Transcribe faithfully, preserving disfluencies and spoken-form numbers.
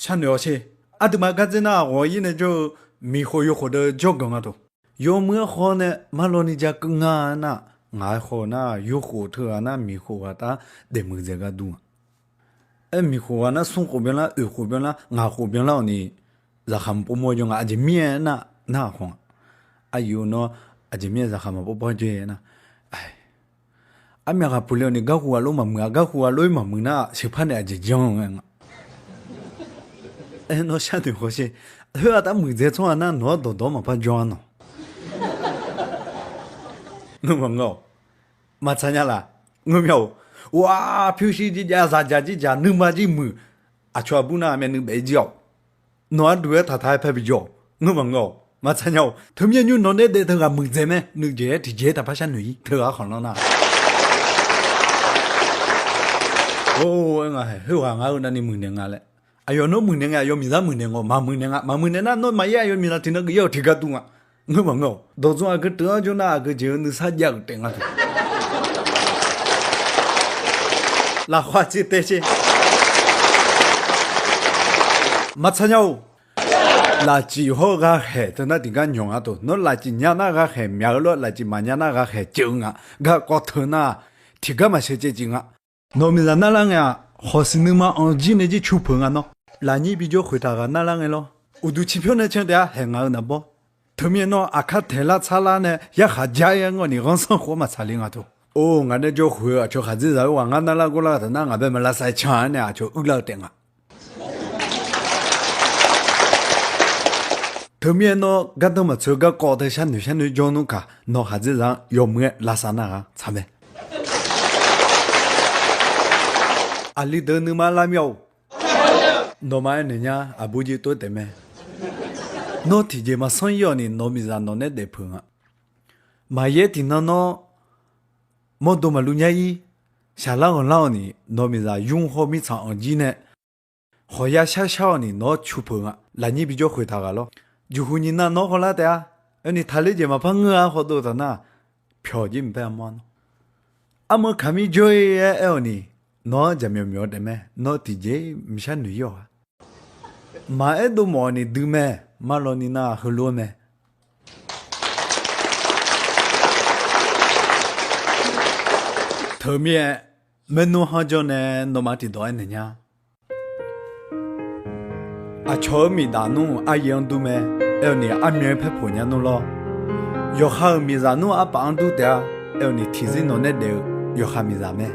Sharnoeq hawsher. Aqduimaf gardzer nar ghawq-ir nae jawr-eu miqkhof yawkhof deuq jawrganq nga taq. Yawmuiq-aer khaw nae marlawni ja keuv nga nar, ngaq-aer khaw nar yawkhof teughaq nar miqkhof ghaq tar daefmuiq dzaeq gar dur nga. Aer, miqkhof ghaq nar smr khof byanlar, oeq khof byanlar, ngaq khof byanlar-awq ni, zaqkhav maqpov mawr jawr nga. Aqjeq mir-aer nar, narhaq khawf nga. Aqyawf nawr aqjeq mir-aer zaqkhav maqpov pawr jawr-aer nar, armyav ghaq puq le-awq ni garhu ghaq lof maqmuiq-a. Garhu ghaq lof-ir maqmuiq nar sheuqpar nae aqjeq janr-eu nga. Aer, nawr sharnoeq hawsher. Khoer-aq tar muiqdzaeq tsawrhaq nar nawq-anr dawqdawq maqpar jawr-a nawq. Ngeur maqngeur-awq. Maqtsaq nya laf. Ngeur mya-awq. Wa, pyurshuir jir jav, zaqjaq jir jaq, nuima jir muiq. Aqcawq aqbur nar aqmyav nuibaef-ir jir-awq. Nawq-anr duq-aer taqtaq-aer paer bijawr-awq. Ngeur maqngeur-awq. Maqtsaq nya-awq. Teumyanr nymr nawq nae daef teughaq muiqdzaeq mae. Nuijeq-aer tiqjeq-aer taqpar sharnoeq-ir. Teughaq-anr khanqlanr nar, or, aer nga hae, khoerghaq ngar-eu navni muiqnaeq nga laer. Aqyawf nawr muiqnaeq ngae, aqyawf miqzaq muiqnaeq nga, maqmuiqnaeq nga. Maqmuiqnaeq nar nawr maqir, aqyawf miqzaq tiqnan geuf-ir-awq, tiqgar dur nga. Ngeur maqngeur-awq. Dawqdzmr aqgeu teuq-anr jawr nar aqgeu jeq-eu nuisar jav-euq taef nga taq. Lafkhoer tser tae sher. Maqtsaq nya-or. Lafcif hawr ghaqkhaeq teu nar tiqgar nyawq nga taq. Nawr lafcif nya nar ghaqkhaeq myaq-eu lor, lafcif maqnya nar ghaqkhaeq ceuv-eu nga. Garkawv teu nar tiqgar maqsheuq caevcif nga. Nawq miqzaq narlar ngae-aq, khawqsiq nuima anq jir nae jir cu peuq nga nawr. Lafnyir bijawr khoeq taq ghaq narlar ngae lor. Uqduq ciqpyawr nae can taef-a, haeq ngaq-eu naqbawr. Teumirnae nawr aqkar taeqlar tsarlar nae yarkhaq jar-ir-aer ngawr ni ghanrsanrkhof-anr maqtsaq le nga taq. Or, ngaq nae jawr khoeq-eu aqcawq khaqdzerzaq-eu ghaq ngar narlar gawrlar taf nar ngaq bae maq lavsav can-ar nae aqcawq uirlar-eu taef nga. Teumirnae nawr gardanr maqtsoeq-eu garkawv teu sharnoeq sharnoeq jawr nmr kaq, nawq khaqdzerzaq-anr yawmuiq-aer lavsav nar ghaq tsaq mae. Aqli deuq nuima lavmyawf-or. Nawmaf aernaeq nya, aqbur jir tov-aer taef mae. Nawr tiqjeq maqsanr-ir-awq ni nawq miqzaq nawq nae daefpeuq nga. Maqyaer tiqnan nawr mawrdo maqluv nyar-ir. Shaqlar ghanqlar-awq ni nawq miqzaq yur hawr mirtsaq anq jir nae khawqya sharshar-awq ni nawq-anr cu peuq nga. Lafnyir bijawr khoeq taq ghaq lor. Jeqhuq nyiq nav nawq-anr khawvlar taef-a. Aerni taqler jeq maqpar ngeur-a khawf dov taf nar, pyawq jir mqpaer armawr-a nawr. Armawr kaq mir jawr-ir-aer aer-awq ni, nawq-anr jaqmyawf myawf-eu taef mae. Nawr tiqjeq mqshar noeq-ir-awq-a. Maqaer dov mawf-awq ni dui mae. Marlawni nar heulof-aer mae. Teumirnae maernmr khanr jawr nae nawmaf tiqdawq aernaeq nya. Aqcawq-euq miqdaf nmr aqyawf-anr dur mae. Aer-awq ni armyan-aer paerpoq nya nmr lor. Yawqha-euq miqzaq nmr arpaf-anr dur taef-a. Aer-awq ni tiqzir nawq nae daef-eu yawqha miqzaq mae.